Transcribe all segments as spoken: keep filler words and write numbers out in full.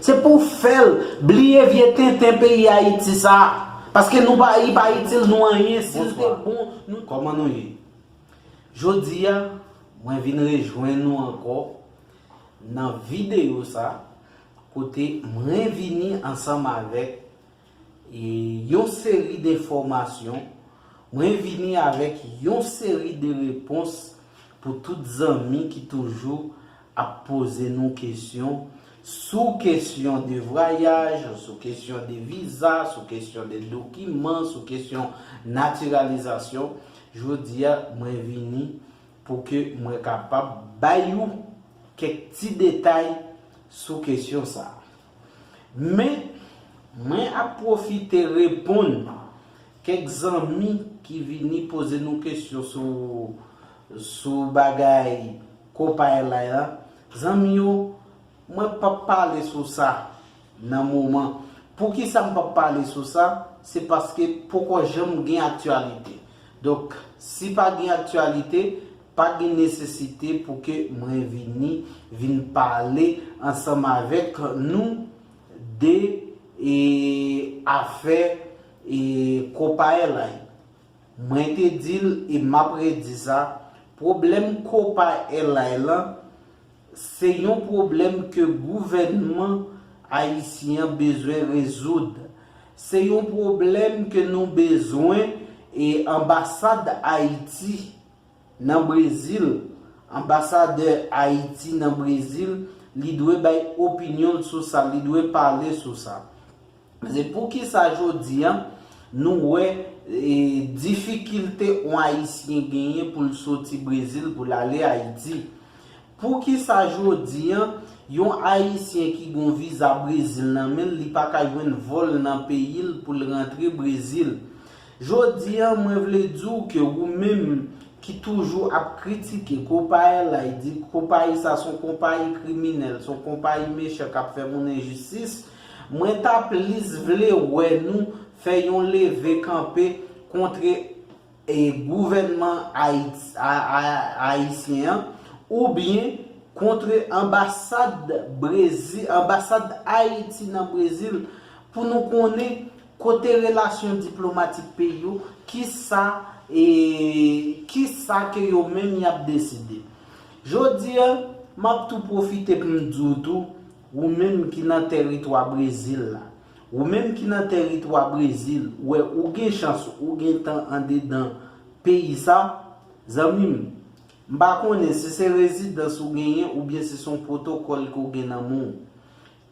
Se pou fè l bliye vye tenten peyi Ayiti sa. Paske nou pa, li pa itil nou anyen, si l te bon, nou... Kòman nou ye? Jodi a, mwen vin rejwenn nou ankò nan videyo sa, kote mwen vini ansanm avèk e yon seri de enfòmasyon, mwen vini avèk yon seri de repons pou tout zanmi ki toujou ap poze nou kesyon sou kesyon de vwayaj, sou kesyon de viza, sou kesyon de dokiman, sou kesyon natiralizasyon. Jodi a, mwen vini pou ke mwen kapab bay ou kèk ti detay sou kesyon sa a. Men, mwen ap pwofite reponn kèk zanmi ki vini poze nou kesyon sou, sou bagay Copa Airlines la. Zanmi yo, mwen p ap pale sou sa nan moman. Poukisa m p ap pale sou sa? Se paske poko janm gen aktyalite. Donk, si pa gen aktyalite, pa gen nesesite pou ke mwen vini, vin pale ansanm avèk nou de, e, afè, e, Copa Airlines. Mwen te di l e m ap redi sa, pwoblèm Copa Airlines lan, se yon pwoblèm ke gouvènman ayisyen an bezwen rezoud. Se yon pwoblèm ke nou bezwen, e, anbasad Ayiti nan Brezil, anbasadè Ayiti nan Brezil, li dwe bay opinyon l sou sa, li dwe pale sou sa. Se poukisa jodi a, nou wè, e, difikilte yon Ayisyen genyen pou l soti Brezil, pou l ale Ayiti. Poukisa jodi a, yon Ayisyen ki gon viza Brezil nan men l, li pa ka jwenn vòl nan peyi l pou l rantre Brezil? Jodi a, mwen vle di w ke ou menm ki toujou ap kritike Copa Airlines, di konpayi sa se yon konpayi kriminèl, se yon konpayi mechan k ap fè moun enjistis, mwen ta plis vle wè nou fè yon leve kanpe kont, e, gouvènman Ayiti, a, a, ayisyen an, oubyen kont anbasad Brezil, anbasad Ayiti nan Brezil, pou nou konnen kote relasyon diplomatik peyi yo, kisa, e, kisa ke yo menm y ap deside. Jodi a, m ap tou pwofite pou m di w tou, ou menm ki nan tèritwa Brezil la, ou menm ki nan tèritwa Brezil, ou wè ou gen chans, ou gen tan andedan peyi sa, zanmi m, m pa konnen si se rezidans ou genyen oubyen si se yon pwotokòl ke w gen nan men w.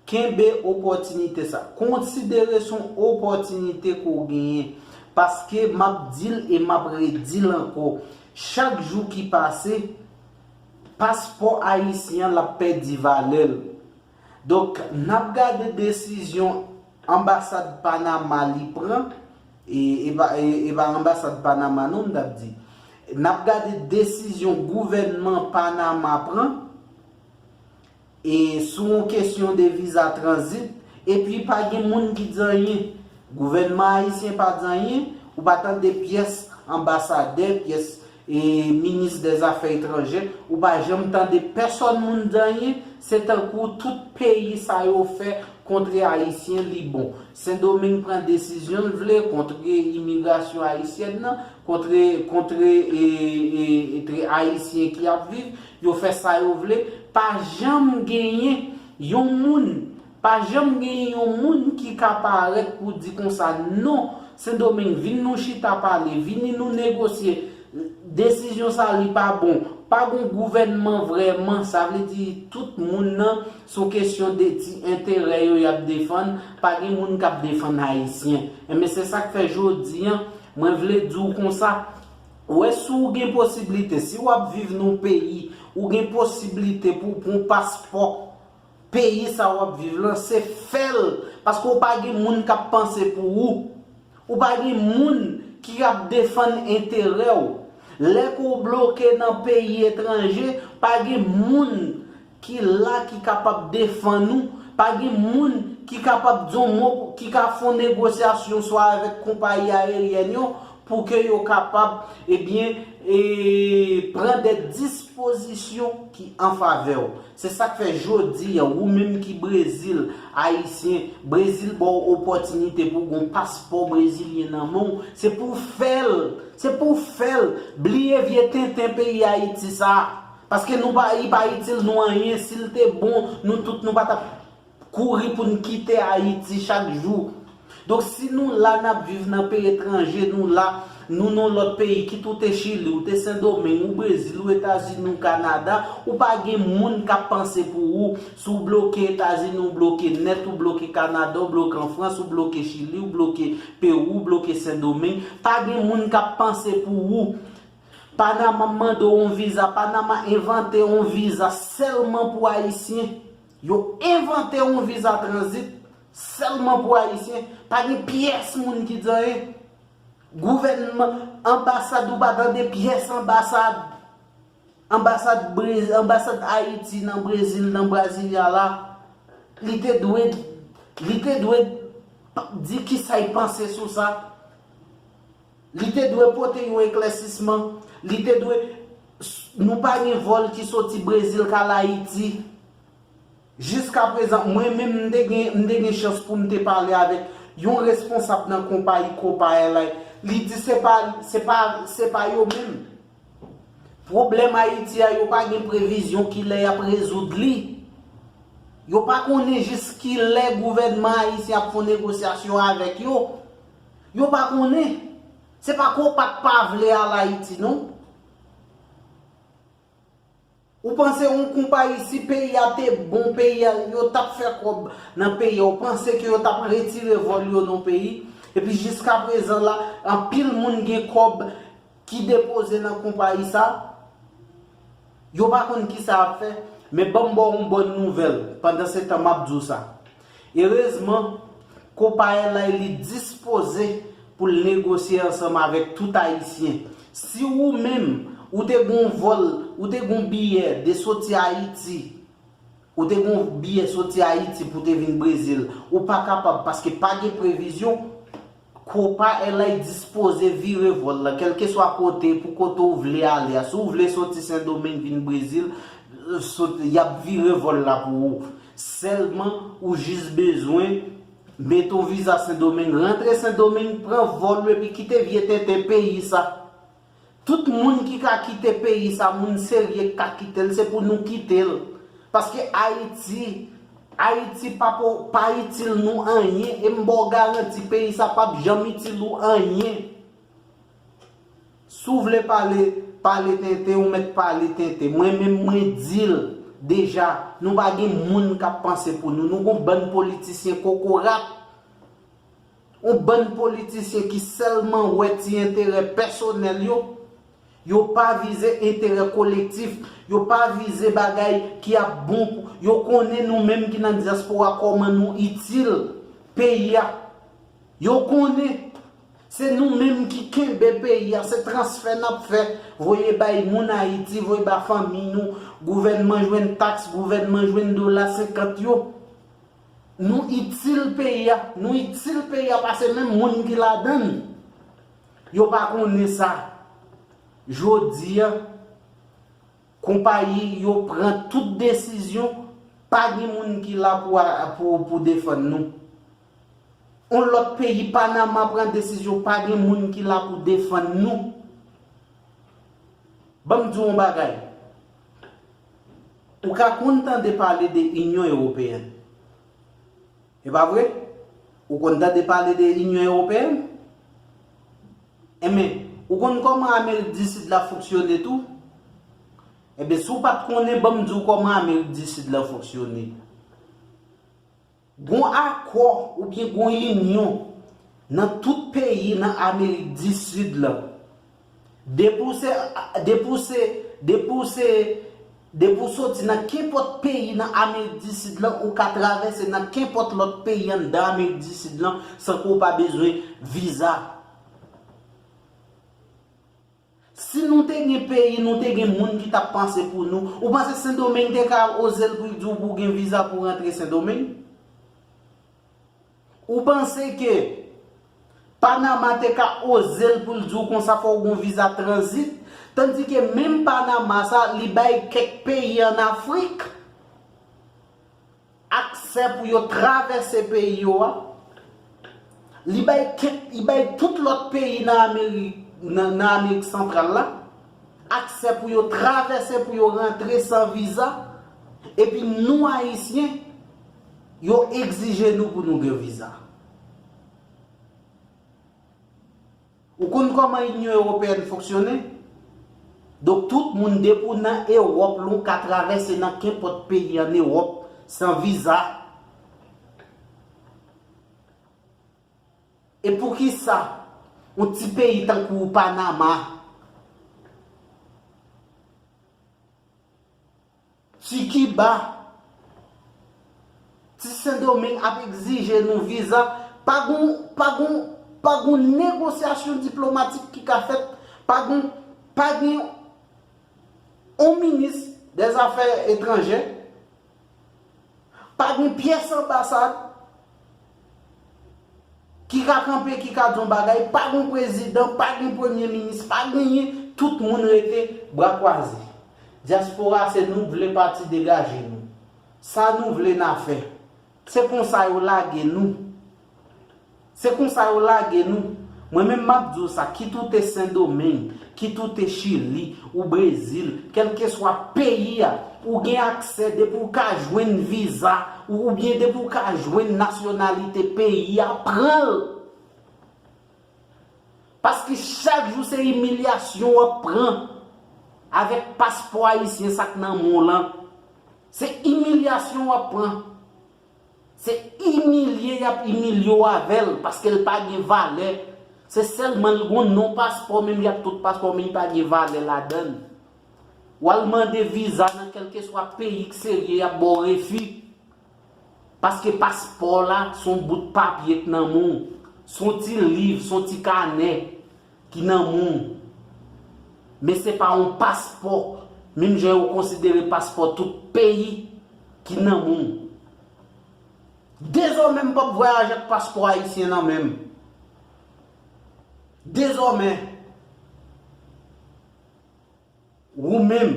Kenbe opòtinite sa. Konsidere se yon opòtinite ke w genyen. Paske m ap di l e m ap redi l ankò. Chak jou ki pase, paspò ayisyen an l ap pèdi valè l. Donk, n ap gade desizyon anbasad Panama li pran, e, e pa, e, e pa anbasad Panama non m t ap di. N ap gade desizyon gouvènman Panama pran, e sou yon kesyon de viza tranzit, epi pa gen moun ki di anyen. Gouvènman ayisyen pa di anyen, ou pa tande pyès anbasadè, pyès, e, minis dèzafè etranjè, ou pa janm tande pèsòn moun di anyen, se tankou tout peyi sa yo fè kont ayisyen li bon. Sendomeng pran desizyon l vle kont imigrasyon ayisyèn nan, kont, kont, e, e, e, ayisyen ki ap viv, yo fè sa yo vle, pa janm genyen yon moun, pa janm genyen yon moun ki ka parèt pou di konsa, non, Sendomeng, vin nou chita pale, vini nou negosye, desizyon sa li pa bon, pa gon gouvènman vrèman, sa vle di tout moun nan, se yon kesyon de ti enterè yo y ap defann, pa gen moun k ap defann ayisyen. Enben, se sa k fè jodi a, mwen vle di w konsa, ou wè, si w gen posiblite, si w ap viv nan yon peyi, ou gen posiblite pou w pran paspò peyi sa w ap viv lan, se fè l, paske w pa gen moun k ap panse pou ou. Ou pa gen moun ki ap defann enterè w. Lè ke w bloke nan peyi etranje, pa gen moun ki la ki kapab defann ou. Pa gen moun ki kapab di yon mo, ki ka fè yon negosyasyon swa avèk konpayi ayeryèn yo pou ke yo kapab, ebyen, e, pran de dispozisyon ki an favè w. Se sa k fè jodi a, ou menm ki Brezil, Ayisyen, Brezil ba w opòtinite pou w gen yon paspò brezilyen nan men w. Se pou w fè l. Se pou w fè l. Bliye vye tenten peyi Ayiti sa a. Paske nou pa, li pa itil nou anyen. Si l te bon, nou tout nou pa t ap kouri pou n kite Ayiti chak jou. Donk, si nou la, n ap viv nan peyi etranje, nou la, nou nan lòt peyi, kit ou te Chili, ou te Sendomeng, ou Brezil, ou Etazini, ou Kanada, ou pa gen moun k ap panse pou ou. Si w bloke Etazini, ou bloke nèt, ou bloke Kanada, ou bloke an Frans, ou bloke Chili, ou bloke Pewou, ou bloke Sendomeng, pa gen moun k ap panse pou ou. Panama mande w yon viza, Panama envante yon viza sèlman pou Ayisyen. Yo envante yon viza tranzit sèlman pou Ayisyen. Pa gen pyès moun ki di anyen. Gouvènman, anbasad, ou pa tande pyès anbasad. Anbasad Brez-, anbasad Ayiti nan Brezil, nan Brasilia la, li te dwe, li te dwe di kisa l panse sou sa. Li te dwe pote yon eklèsisman. Li te dwe, nou pa gen vòl ki soti Brezil k al Ayiti. Jiskaprezan, mwen menm, m te gen, m te gen chans pou m te pale avèk yon responsab nan konpayi Copa Airlines. Li di se pa, se pa, se pa yo menm. Pwoblèm Ayiti a, yo pa gen previzyon kilè y ap rezoud li. Yo pa konnen jis kilè gouvènman ayisyen ap fè yon negosyasyon avèk yo. Yo pa konnen. Se pa Copa k pa vle al Ayiti, non. Ou panse yon konpayi, si peyi a te bon, peyi a, yo t ap fè kòb nan peyi a, ou panse ke yo t ap retire vòl yo nan peyi? Epi jiskaprezan la, anpil moun gen kòb ki depoze nan konpayi sa. Yo pa konn kisa y ap fè. Men ban m ba w yon bòn nouvèl, pandan se tan m ap di w sa. Erezman, Copa Airlines li dispoze pou l negosye ansanm avèk tout Ayisyen. Si ou menm, ou te gen yon vòl, ou te gen yon biyè de soti Ayiti, ou te gen yon biyè soti Ayiti pou te vin Brezil, ou pa kapab paske pa gen previzyon, Copa Airlines dispoze vire vòl la, kèlkeswa kote, pou kote w vle ale a. Si w vle soti Sendomeng vin Brezil, sot-, y ap vire vòl la pou ou. Sèlman, ou jis bezwen mete yon viza Sendomeng, rantre Sendomeng, pran vòl ou epi kite vye tenten peyi sa. Tout moun ki ka kite peyi sa, moun serye k ka kite l, se pou nou kite l. Paske Ayiti, Ayiti pa po-, pa itil nou anyen, e m ba w garanti, peyi sa p ap janm itil ou anyen. Si w vle pale, pale tenten, ou mèt pale tenten. Mwen menm, mwen di l deja, nou pa gen moun k ap panse pou nou. Nou gon bann politisyen kokorat. Yon bann politisyen ki sèlman wè ti enterè pèsonèl yo. Yo pa vize enterè kolektif. Yo pa vize bagay ki ap bon pou, yo konnen nou menm ki nan dyaspora kòman nou itil peyi a. Yo konnen se nou menm ki kenbe peyi a, se transfè n ap fè, voye bay moun Ayiti, voye ba fanmi nou, gouvènman jwenn taks, gouvènman jwenn dola senkant yo. Nou itil peyi a, nou itil peyi a pase menm moun ki ladan l. Yo pa konnen sa. Jodi a, konpayi yo pran tout desizyon, pa gen moun ki la pou, pou, pou defann nou. Yon lòt peyi, Panama pran desizyon, pa gen moun ki la pou defann nou. Ban m di w yon bagay. Ou ka konn tande pale de Inyon Ewopeyèn. E pa vre? Ou konn tande pale de Inyon Ewopeyèn? Enben, ou konn kòman Amerik di Sid la fonksyone tou? Enben, si w pa t konnen, ban m di w kòman Amerik di Sid la fonksyone. Gon akò oubyen gon inyon nan tout peyi nan Amerik di Sid lan. Depi w se, depi w se, depi w se, depi w soti nan kenpòt peyi nan Amerik di Sid lan, ou ka travèse nan kenpòt lòt peyi anndan Amerik di Sid lan san ke w pa bezwen viza. Si nou te gen peyi, nou te gen moun ki t ap panse pou nou, ou panse Sendomeng te ka oze l pou l di w pou w gen viza pou w rantre Sendomeng? Ou panse ke Panama te ka oze l pou l di w konsa fò w gen yon viza tranzit, tandike menm Panama sa, li bay kèk peyi ann Afrik aksè pou yo travèse peyi yo a. Li bay kèk, li bay tout lòt peyi nan Amerik, nan, nan Amerik Santral la, aksè pou yo travèse, pou yo rantre san viza. Epi nou, Ayisyen, yo egzije nou pou nou gen viza. Ou konn kòman Inyon Ewopeyèn fonksyone? Donk, tout moun, depi w nan Ewòp la, ou ka travèse nan kenpòt peyi ann Ewòp san viza. E poukisa yon ti peyi tankou Panama, ti Kiba, ti Sendomeng ap egzije nou viza? Pa gon, pa gon, pa gon negosyasyon diplomatik ki ka fèt. Pa gon, pa gen yon minis dèzafè etranjè, pa gen pyès anbasad ki ka kanpe, ki ka di yon bagay, pa gen prezidan, pa gen premye minis, pa genyen, tout moun rete bra kwaze. Dyaspora, se nou k vle pati degaje nou. Sa nou vle n a fè. Se konsa yo lage nou. Se konsa yo lage nou. Mwen menm m ap di w sa, kit ou te Sendomeng, kit ou te Chili, ou Brezil, kèlkeswa peyi a, ou gen aksè, depi w ka jwenn viza, ou, oubyen depi w ka jwenn nasyonalite peyi a, pran l. Paske chak jou se imilyasyon w ap pran avèk paspò ayisyen sa k nan men w lan. Se imilyasyon w ap pran. Se imilye y ap imilye w avè l, paske l pa gen valè. Se sèlman l gon non paspò, menm jan ak tout paspò, men li pa gen valè ladan l. W al mande viza nan kèlkeswa peyi k serye, y ap ba w refi. Paske paspò la, se yon bout papye k nan men w. Se yon ti liv, se yon ti kanè ki nan men w. Men se pa yon paspò, menm jan yo konsidere paspò tout peyi ki nan men w. Dezòmè, m p ap vwayaje ak paspò ayisyen nan men m. Dezòmè, ou menm,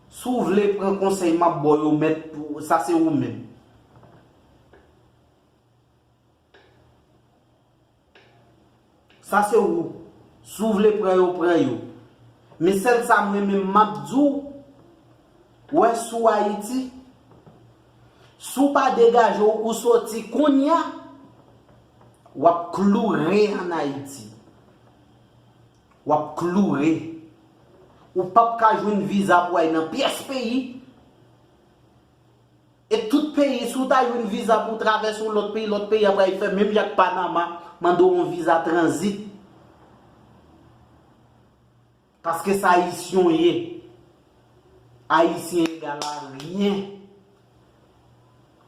si w vle pran konsèy m ap ba w yo, mèt, sa se ou menm. Sa se ou. Si w vle pran yo, pran yo. Men sèl sa mwen menm m ap di w, w wè, si w Ayiti, si w pa degaje w, ou soti kounye a, w ap kloure ann Ayiti. W ap kloure. Ou p ap ka jwenn viza pou w al nan pyès peyi. E tout peyi, si w ta jwenn viza pou w travèse yon lòt peyi, lòt peyi a pral fè menm jan ak Panama, mande w yon viza tranzit. Paske se Ayisyen w ye. Ayisyen egal a ryen.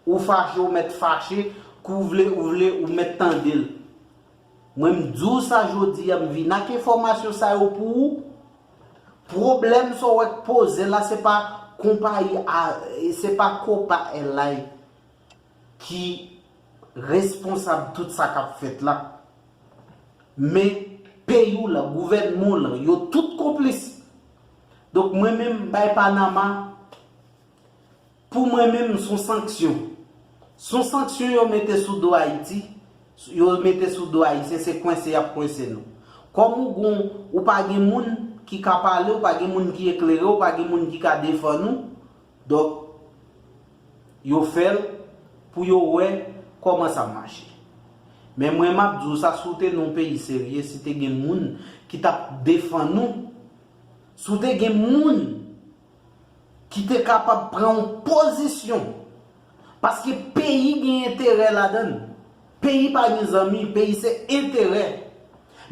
Ou fache, ou mèt fache, kou w vle, ou vle, ou mèt tande l. Mwen, m di w sa jodi a, m vin ak enfòmasyon sa yo pou ou. Pwoblèm sa w wè k poze la, se pa konpayi a, se pa Copa Airlines ki responsab tout sa k ap fèt la. Men peyi w lan, gouvènman w lan, yo tout konplis. Donk, mwen menm, m bay Panama, pou mwen menm, s on sanksyon. S on sanksyon yo mete sou do Ayiti, yo mete sou do Ayisyen, se kwense y ap kwense nou. Kòm ou gon, ou pa gen moun ki ka pale, ou pa gen moun ki eklere, ou pa gen moun ki ka defann ou, donk, yo fè l pou yo wè kòman sa mache. Men mwen, m ap di w sa, si w te nan yon peyi serye, si te gen moun ki t ap defann ou, si w te gen moun ki te kapab pran yon pozisyon. Paske peyi gen enterè ladan l. Peyi pa gen zanmi, peyi se enterè.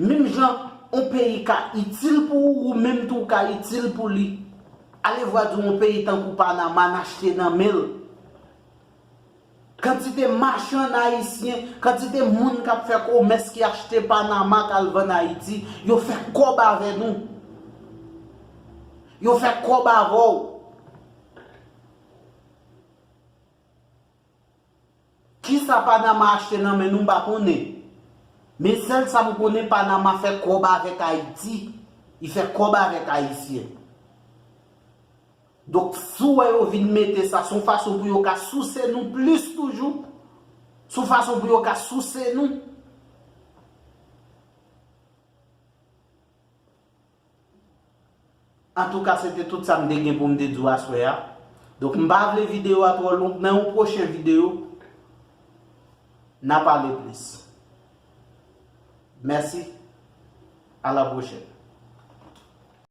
Menm jan yon peyi ka itil pou ou, ou menm tou ou ka itil pou li. Ale vwa di yon peyi tankou Panama n achte nan men l. Kantite machann ayisyen, kantite moun k ap fè komès ki achte Panama k al vann Ayiti, yo fè kòb avè nou. Yo fè kòb avè w. Kisa Panama achte nan men nou, m pa konnen. Men sèl sa m konnen, Panama fè kòb avèk Ayiti. Li fè kòb avèk Ayisyen. Donk, si w wè yo vin mete sa, se yon fason pou yo ka souse nou plis toujou. Se yon fason pou yo ka souse nou. Antouka, se te tout sa m te gen pou m te di w aswè a. Donk, m pa vle videyo a twò long. Nan yon pwochen videyo, n a pale plis. Mèsi. A la pwochèn.